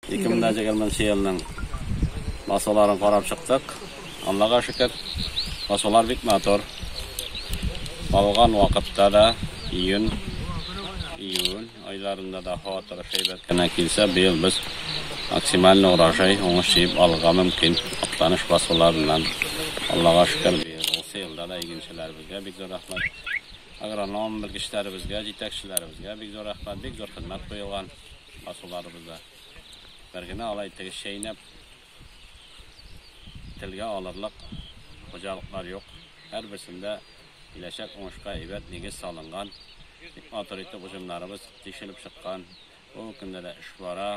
2020 елның басуларын карап чыктык. Аллага шөкер, басулар бик матур. Калган вакытта да июнь, июль айларында да һава торышы әйбәт кенә килсә, быел без максимальный урожай, уңыш җыеп алырга мөмкин. Актаныш басуларыннан. Аллага шөкер, быелгысы елда да игенчеләребезгә бик зур рәхмәт. Агроном белгечләребезгә, җитәкчеләребезгә бик зур рәхмәт, бик зур хезмәт куелган басуларыбызда. Бер генә алай теге чәйнәп телгә алырлык хуҗалыклар юк. Һәрберсендә киләчәк уңышка әйбәт нигез салынган. Бик матур итеп уҗымнарыбыз тишелеп чыккан. Бүгенге көндә дә эш бара.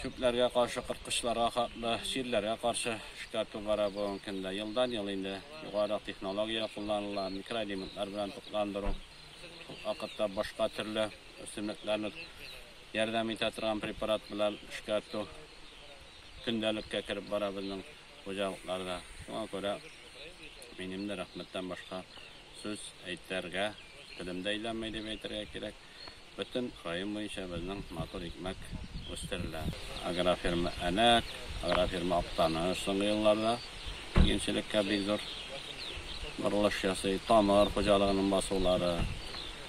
Чүпләргә каршы, корткычларга хатлы, чирләргә каршы эшкәртү бара бүгенге көндә. Елдан-ел инде югарырак технология кулланыла, микроэлементлар белән тукландыру, шул вакытта башка төрле үсемлекләрне ярдәм итә торган препарат белән эшкәртү көндәлеккә кереп бара безнең хуҗалыкларда. Шуңа күрә минем дә рәхмәттән башка сүз әйтергә телем дә әйләнми дип әйтергә кирәк. Бөтен район буенча безнең матур икмәк үстерелә. Агрофирма Әнәк, агрофирма Актаныш соңгы елларда игенчелеккә бик зур борылыш ясый. Тамыр хуҗалыгының басулары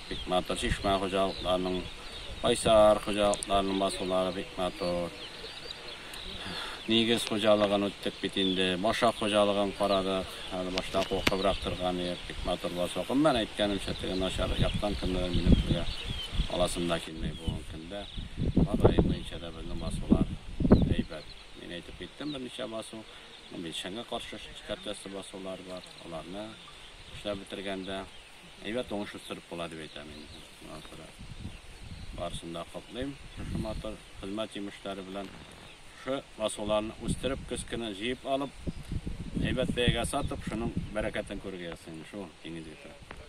бик матур. Чишмә хуҗалыкларының, Байсар хуҗалыкларының басулары бик матур. Нигез хуҗалыгын үттек бит инде. Башак хуҗалыгын карадык. Әле башта куркыбрак торган идек. Бик матур басу. Гомумән әйткәнемчә, теге начар яктан кемнедер минем телгә аласым да килми бүгенге көндә. Бар район буенча да безнең басулар әйбәт. Мин әйтеп киттем берничә басу. Билчәнгә каршы эшкәртәсе басулар бар. Аларны эшләп бетергәндә әйбәт уңыш үстереп була дип әйтәм инде. Шуңа күрә барысын да котлыйм. Шушы матур хезмәт җимешләре белән шушы басуларны үстереп, көз көне җыеп алып, әйбәт бәягә сатып, шуның бәрәкәтен күрергә язсын. Шул диңгез егетләре.